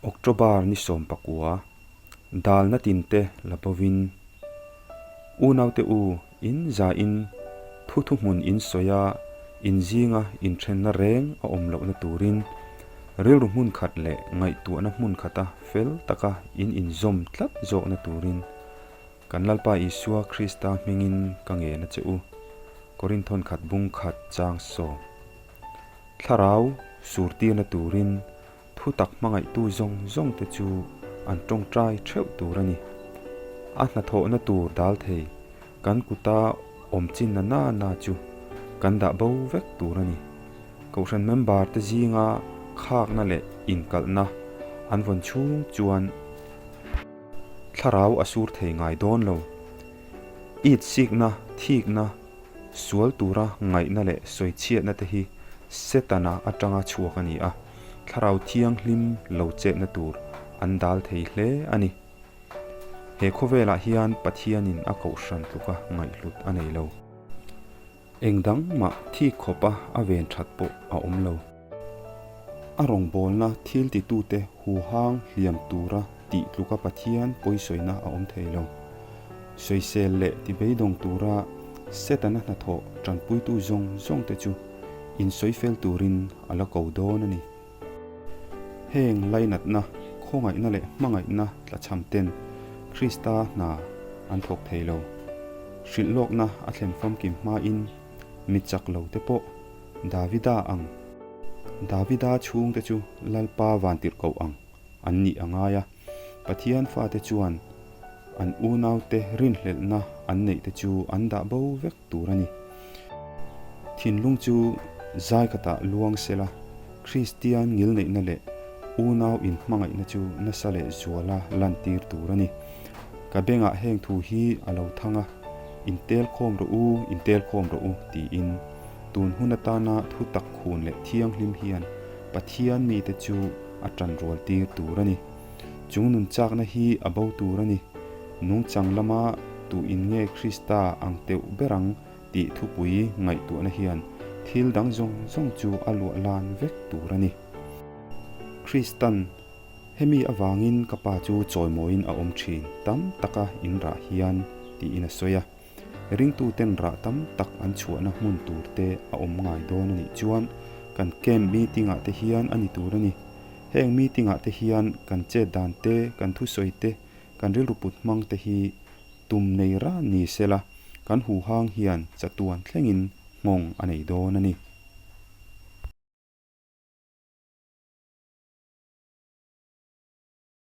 October ni 19, Dalna tinte la bovin, Unaute u, in zain thu thuhmun in sawi a, in zinga inthenna reng a awm lohna turin rilru hmun khat leh ngaihtuahna hmun khata fel taka in inzawm tlat zawkna turin kan Lalpa Isua Krista hmingin ka ngen a che u. Korinthon khat bung khat chang sawm. Thlarau surtirna turin Thu tak hmangaihtu zawng zawng te chu an tawngtai theuh tur a ni. A hnathawhna tur dal thei kan kuta awm chin na na na chu kan dah bo vek tur a ni. Kohhran member te zinga khakna leh inkalhna an vawn chhung chuan thlarau a sur thei ngai dawn lo. It sikna, thikna, sual tura ngaihna leh sawichhiatna te hi Setana atanga chhuak a ni a, thlarau thianghlim lo chetna tur an dal thei hle a ni. He khawvelah hian Pathianin a kohhran tluka ngaihhlut a nei lo. Eng dang mah thik khawpa a ven that pawh a awm lo. A rawngbawlna thil titute huhang hliam tura tih tluka Pathian pawisawina a awm thei lo. Sawisel leh tibeidawng tura Setana hnathawh tanpuitu zawng zawngte chu insawifel turin a la ko dawn a ni. Heng lainatna, khawngaihna leh hmangaihna tlachham ten Krista hna an thawk thei lo. Hrilh lawkna a thlen famkim hmain mi chak lo te pawh Davida ang, Davida chhungte chu Lalpa vantirhkoh ang an nih a ngai a. Pathian fate chuan an unaute rinhlelhna an neih te chu an dah bo vek tur a ni. Thinlung chu zai khatah luang sela, Kristian ngilneihna leh unau inhmangaihna chu nasa leh zuala lantir tur a ni. Ka bengah heng thu hi a lo thang a, Intel khawm rawh u, intel khawm rawh u, tiin. Tun hun atana thu tak khun leh thianghlim hian Pathian mite chu a tanrual tir tur a ni. Chung nun chakna hi a bo tur a ni. Nungchang lama tu in nge Krista ang teuh ber ang tih thupui ngaihtuahna hian thil dang zawng zawng chu a luah lan vek tur a ni. Kristan, Hemi avangin ka pa chu chawimawiin a awm thin tam taka in rah hian, tiin a sawi a. Ringtuten rah tam tak an chhuahna hmun tur te a awm ngai dawn a nih chuan kan camp meeting ah te hian a ni tur a ni. Heng meeting ah te hian kan chet dan te, kan thusawi te, kan rilru put hmang te hi tum nei ran ni sela kan huhang hian chatuan thlengin nghawng a nei dawn a ni.